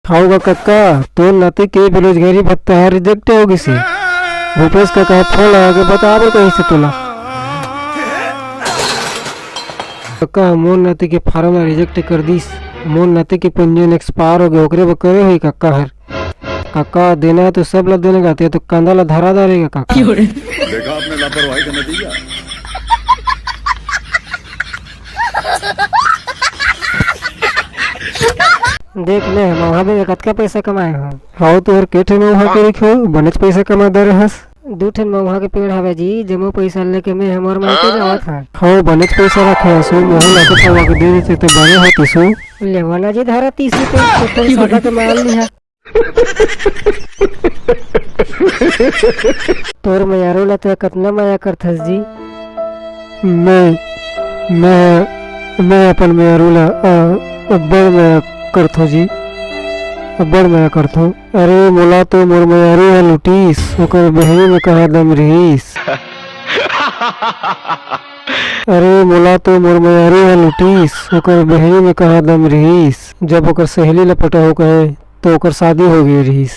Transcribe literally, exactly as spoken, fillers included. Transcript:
हव गा कक्का, तोर नाती के बेरोजगारी भत्ता ह रिजेक्ट हो गिस हे। भूपेश कका ह फोन लगा के बताबे कहिस हे तोला। कक्का ह मोर नाती के फार्म ला रिजेक्ट कर दिस। मोर नाती के पंजीयन एक्सपायर हो गे, ओकरे बर करे होही कक्का हर। कक्का, देना हे तो सब ला देना गा, ते तो कांदा ला धरा डारे गा कक्का। देखा आपने लापरवाही का नतीजा। देख ले, मउहा में कतका पइसा कमाए हो। हव, तोहर के ठे मउहा के रिख हो, बनेच पइसा कमा डरे हस। दू ठन मउहा के पेड़ हवे जी, जम्मो पइसा लेके मैं हमर मायके जावत हंव। हव, बनेच पइसा रखे हस, महूं लाके पवा के दे देते त बने होतिस। लेवा ना जी, धरा तीस रुपया, तो तुम सादा के माल लिहा। तोर मयारू ला तैं कतना मया करथस जी? मैं, मैं, मैं अपन मयारू ला, आ, अब्बड़ मया करथों जी, अब्बड़ मया करथों। अरे मोला तो मोर मयारू ह लुटिस, ओकर बहिनी में कहाँ दम रिहिस। अरे मोला तो मोर मयारू ह लुटिस, ओकर बहिनी में कहाँ दम रिहिस। जब ओकर सहेली ला पटाहूं कहे, तो ओकर शादी हो गे रिहिस।